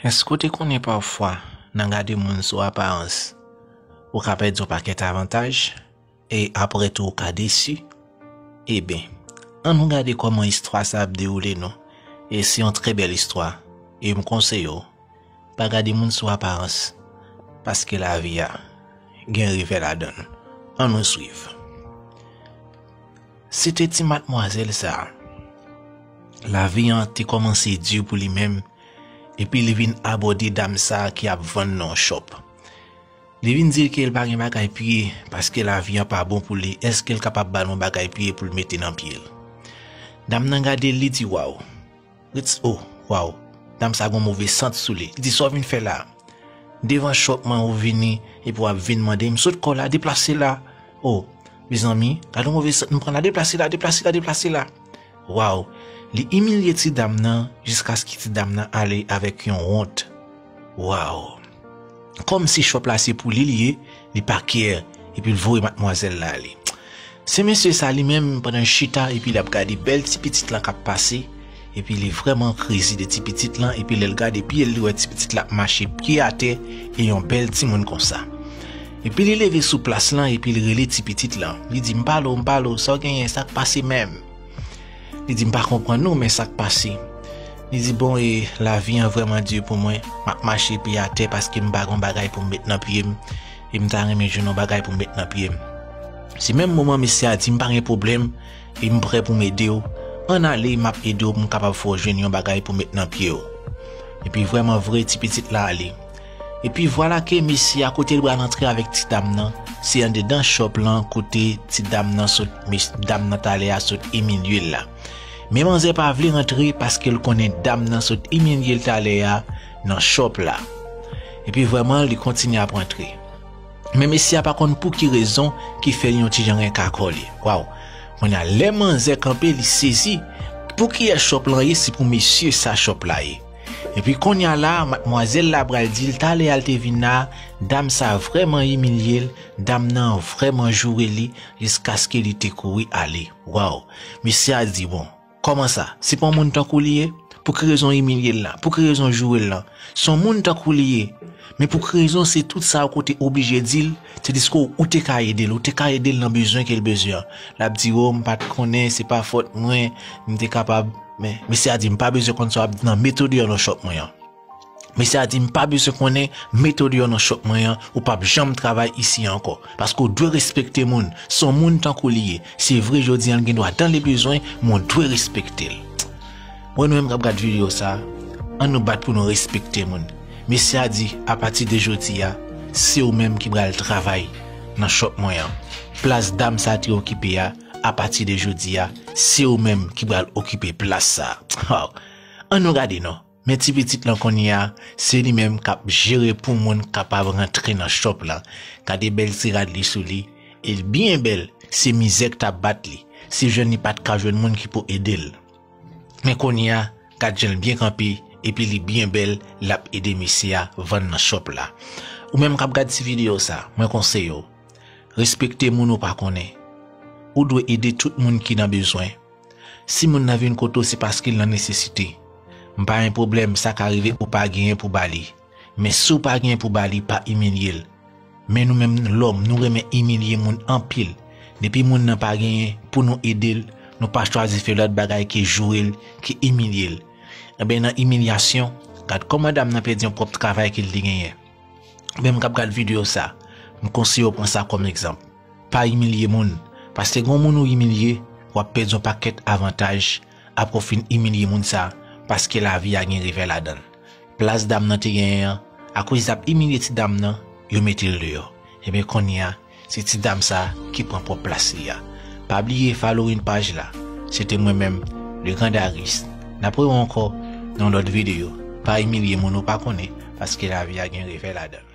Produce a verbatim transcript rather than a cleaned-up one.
Èske w te konnen pafwa, nan gade moun sou aparans, ou ka pèdi yon pakèt avantaj, e apre tou ou ka desi? Eben, ann nou gade kòman istwa sa ap dewoule nou. E se yon trè bèl istwa, e m konseye w, pa gade moun sou aparans, paske lavi a gen revè ladan l. Ann nou swiv. Se te ti matmwazèl sa a. Lavi an te kòmanse di pou li menm, epi li vin abòde dam sa a ki ap vann nan yon chòp. Li vin di l ke l pa gen bagay piye, paske lavi an pa bon pou li. Èske l kapab ba l yon bagay piye pou l mete nan pye l? Dam nan gade l, li di, "Waw." Ritz, oh, waw. Dam sa gon move sant sou li. Li di, "Sa w vin fè la? Devan chòp mwen ou vini, epi w ap vin mande m, sot kò la, deplase la." Oh, mezanmi, gade yon move sant m pran la, deplase la, deplase la, deplase la. Waw. Li imilye ti dam nan, jiskaske ti dam nan ale avèk yon wont. Waw. Kòmsi chòp la se pou li li ye, li pa kè, epi l voye matmwazèl la ale. Se mesye sa li menm, pandan l chita, epi l ap gade bèl ti pitit lan k ap pase, epi li vrèman krezi de ti pitit lan, epi lè l gade pye l, li wè ti pitit la ap mache pye atè, e yon bèl timoun konsa. Epi li leve sou plas lan, epi li rele ti pitit lan. Li di, "M pale w, m pale w, sa w genyen, sa k pase menm?" Li di, "M pa konprann non, men sa k pase." Li di, "Bon, e lavi an vrèman di pou mwen, m ap mache pye atè paske m pa gen bagay pou m met nan pye m, e m ta renmen jwenn yon bagay pou m met nan pye m." Se menm moman mesye a di, "M pa gen pwoblèm, e m prè pou m ede w. Ann ale, m ap ede w pou m kapab fè w jwenn yon bagay pou w met nan pye w." Epi vrèman vre, ti pitit la ale. Epi vwala ke mesye a kote l pral antre avèk ti dam nan, se anndedan chòp lan kote ti dam nan sot, mes-, dam nan talè a sot imilye l la. Men manzè pa vle rantre paske l konnen dam nan sot imilye l talè a nan chòp la. Epi vrèman, li kontinye ap rantre. Men mesye a pa konn pou ki rezon ki fè li yon ti jan renka kò li. Waw! Kounye a, lè manzè kanpe, li sezi. Pou kiyès chòp lan ye? Se pou mesye sa chòp la ye. Epi kounye a la, matmwazèl la pral di l, talè a l te vin la, dam sa vrèman imilye l, dam nan vrèman joure li, jiskaske li te kouri ale. Waw! Mesye a di, "Bon, kòman sa? Se pa yon moun tankou li ye? Pou ki rezon w imilye l la? Pou ki rezon w joure l la? Se yon moun tankou li ye. Men pou ki rezon se tout sa w kote oblije di l, tandiske w, ou te ka ede l, ou te ka ede l nan bezwen ke l bezwen an?" L ap di, "O, m pa t konnen, se pa fòt mwen, m te kapab." Men mesye a di, "M pa bezwen konn sa w ap di nan, mete w deyò nan chòp mwen an." Mesye a di, "M pa bezwen konnen, mete w deyò nan chòp mwen an, ou p ap janm travay isi a ankò. Paske w dwe respekte moun, se yon moun tankou li ye. Se vre, jodi a, l gen dwa dan le bezwen, men w dwe respekte l." Mwen, nou menm k ap gad videyo sa, ann nou bat pou nou respekte moun. Mesye a di, "Apati de jodi a, se ou menm ki pral travay nan chòp mwen an. Plas dam sa te okipe a, apati de jodi a, se ou menm ki pral okipe plas sa." Ann nou gade non. Men ti pitit lan kounye a, se li menm k ap jere pou moun kapab rantre nan chòp lan. Gade bèl ti rad li sou li, e l byen bèl, se mizè k t ap bat li. Se jwenn li pa t ka jwenn moun ki pou ede l. Men kounye a, gad jan l byen kanpe, epi li byen bèl, l ap ede mesye a vann nan chòp la. Ou menm k ap gad ti videyo sa, mwen konseye w, respekte moun ou pa konnen. Ou dwe ede tout moun ki nan bezwen. Si moun nan vin kote w, se paske l nan nesesite. M pa gen pwoblèm, sa ka rive ou pa genyen pou ba li. Men si w pa genyen pou ba li, pa imilye l. Men nou menm lòm, nou renmen imilye moun anpil. Depi moun nan pa genyen pou nou ede l, nou pa chwazi fè lòt bagay ke joure l, ke imilye l. Enben, nan imilyasyon, gad kòman dam nan pèdi yon pwòp travay ke l te genyen. Menm k ap gad videyo sa, m konseye w pran sa kòm egzanp. Pa imilye moun, paske gen moun ou imilye, w ap pèdi yon pakèt avantaj, apre w fin imilye moun sa, paske lavi a gen revè ladan l. Plas dam nan te genyen an, akoz l t ap imilye ti dam nan, yo mete l deyò. Ebyen, kounye a, se ti dam sa ki pran pwòp plas li a. Pa bliye following paj la. Se te mwen menm, Le Grand Darius. N ap wè w ankò nan lòt videyo. Pa imilye moun ou pa konnen, paske lavi a gen revè ladan l.